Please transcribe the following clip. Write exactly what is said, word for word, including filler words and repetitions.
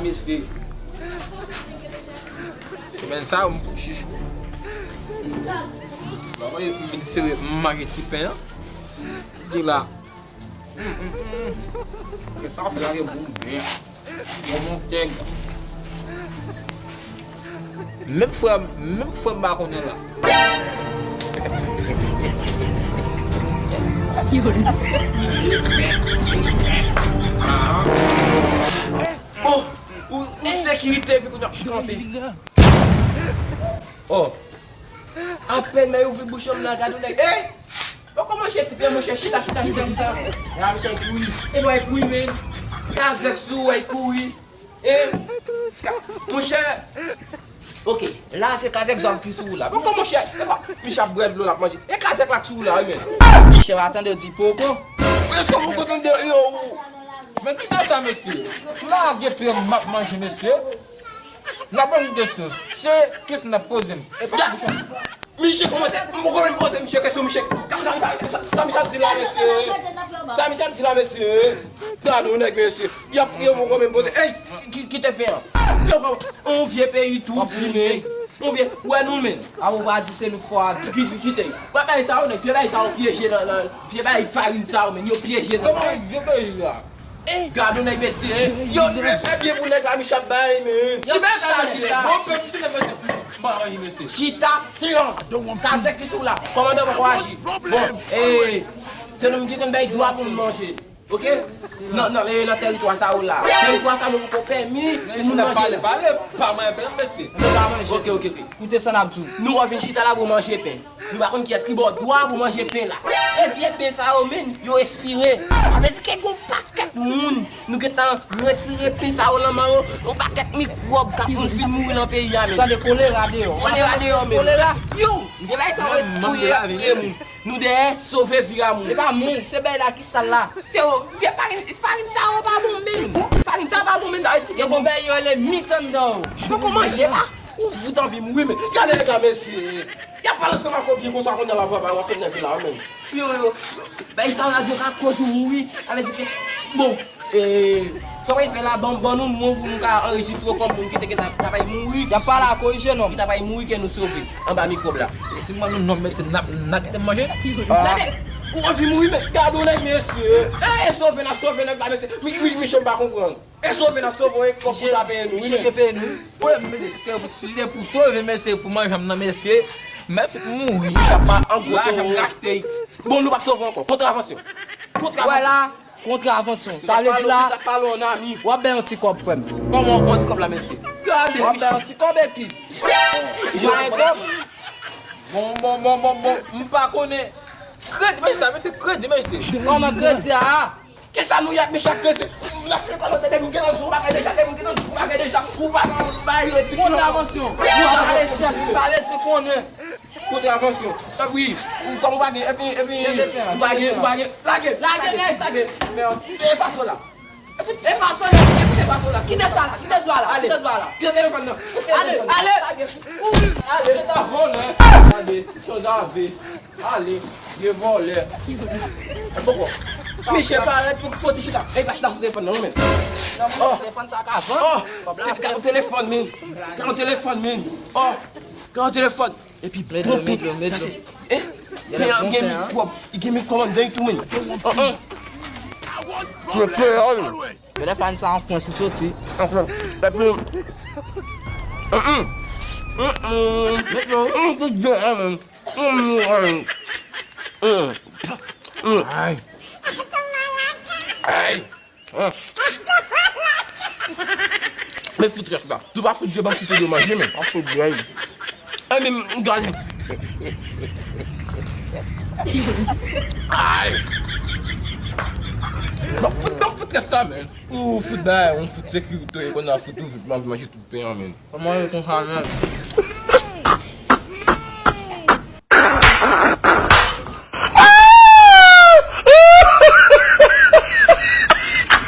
Mesye. Semèn sa, m pou chich. Ba mwen, m vin sere, m manje ti pen an. Di la. Sa ap lage pou m byen. Bon, mon tèg. Menm frè m, menm frè m pa konnen la. Oh, ou, ou sekirite, epi kounye a, kanpe. Oh. Apèn mwen ouvri bouch mwen la, gade yon nèg. Ey! Poko manje ti pen, monchè, chita, chita, chita, chita. La, misye kouri. E bò, e kouri, men. Kazèk sou, e kouri. E, ka-, monchè. Ok, la, se kazèk zòf ki sou ou la. Poko, monchè. E pa, misye ap bwè dlo, l ap manje. E kazèk la k sou ou la, wi, men. Monchè, w a tande w di poko. Èske w poko tande, yo, ou? Men ki bagay sa, mesye? M lage pen m, m ap manje, mesye. N ap ban nou kesyon. Se kesyon n ap poze m. E pa bouch an. Misye kòmanse, m poko menm poze misye kesyon, misye. Sa, sa, sa, sa, sa misye ap di la, mesye? Sa misye ap di la, mesye? Gade yon nèg, mesye. Y ap, yo poko menm poze. Ey, ki-, kite pen an. Yo kòm, yon vye peyi tou, w ap fime. Yon vye, ou wè nou menm. A, ou pa di se nou k fò a. Ki, ki, kite. W ap bay sa yo, nèg. Vye bay sa yo pyeje nan, nan, vye bay farin sa yo, men yo pyeje nan. Kòman vye peyi a? Gade yon nèg, mesye, hein. Yo dwe fè byen pou nèg la, misye ap bay, men. Yo chita, chita. Bon, pèp, chita, mesye. M pa anyen, mesye. Chita, silans. Kazèk ki sou la. Kòmandan poko aji. Bon, eh, se nou menm ki konn bay dwa pou nou manje. Ok? Nan, nan, eh, nan tèritwa sa yo la. Tèritwa sa nou poko pèmi pou nou manje. Pale, pale, pa manje, mesye. Nou pa manje. Ok, ok, ok. Koute sa n ap di w. Nou ap vin chita la pou manje pen. Nou pa konn kiyès ki ba w dwa pou manje pen la. E vye pen sa yo, men, yo espire. Sa vle di ke gon pakèt moun, nou gentan retire pen sa yo nan men yo. Yon pakèt mikwòb k ap fin mouri nan peyi a, men. Tande kolera deyò. Kolera deyò, men. Kolera. Yo, vye bagay sa yo touye, y ap touye moun. Nou dèyè sove vi a moun. E pa moun, se bagay la ki sal la. Se yo, vye farin, farin sa yo pa bon, men. Farin sa yo pa bon, men. Yo gon bagay yo rele mit anndan yo. Poko manje la. Ou fout anvi mouri, men. Gade nèg la, mesye. Y ap pale ansanm ak ou byen konsa, kounye a la, papa, w ap fè nève la, men. Yo, yo, bay sa radyo ka koz ou mouri. Sa vle di ke, bon, eh, sa w fè la, ban, ban nou non pou nou ka anrejistre w kòm moun ki te, ki ta, ta pral mouri. Y ap pale ak ou, wi, jenòm. Ki ta pral mouri, ke nou sove anba mikwòb la. Si mwen menm non, mesye, n ap, n ap kite m manje. Gade, ou anvi mouri, men. Gade yon nèg, mesye. Eh, sove, n ap sove nèg la, mesye. Mi, mi, misye, m pa konprann. E sove n ap sove w, e kòb pou ta peye nou, wi, men. Misye peye nou. Wi, mesye, si se pou sove, mesye, pou manje m nan, mesye, m ap mouri. Misye ap pa an gwo toro. Bon, nou p ap sove ankò. Kontravansyon. Kontravansyon. Wè la, kontravansyon. Sa vle di la, w ap bay yon ti kòb, frè m. Kòman yon ti kòb la, mesye? Gade. W ap bay yon ti kòb, ekip. Ou pa gen kòb? Bon, bon, bon, bon, bon. M pa konnen. Kredi, mesye, sa, mesye, kredi, mesye. Kòman kredi a? Kisa nou y ap, mesye, ak kredi? N ap fè kòmantè, depi m gentan di w bagay deja, depi m gentan di w bagay deja, ou pa nan bay yo di. Kontravansyon. Ou pa ale chèche, pa rete konnen. Kontravansyon. Tanpri, ou kòm ou pa gen, epi, epi, ou pa gen, ou pa gen. Lage, lage, lage. Lage. Men, e fason la. E fason la, e fason la. Kite sa la, kite dwa la, kite dwa la. Kite telefòn nan. Ale, ale. Lage. Ale, ta vòlè. Gade, sanzave. Ale, vye vòlè. E poko. Misye parèt pou, pou ti chita. E pa chita sou telefòn nan, non, men. Oh. Telefòn sa ka vann. Oh. Kòb la, gade yon telefòn, men. Gade yon telefòn, men. Oh. Gade yon telefòn. Epi pran kout. Gade, eh. Pen an gen mikwòb. Li gen mikwòb anndan tou, men. An, an. Telefòn sa an Frans li soti. An Frans. Epi, mm, mm. Mm, mm. Tout de, men. Ay. Ay. Men foutrès la. Tou pa fout je ban fout de manje, men. Pa fout je. Ay, men, gade. Ay. Ban fout, ban foutrès la, men. Ou fout bay, ou fout sekirite, konn a fout ou fout manje tout pen an, men. Kòman yo konsa menm?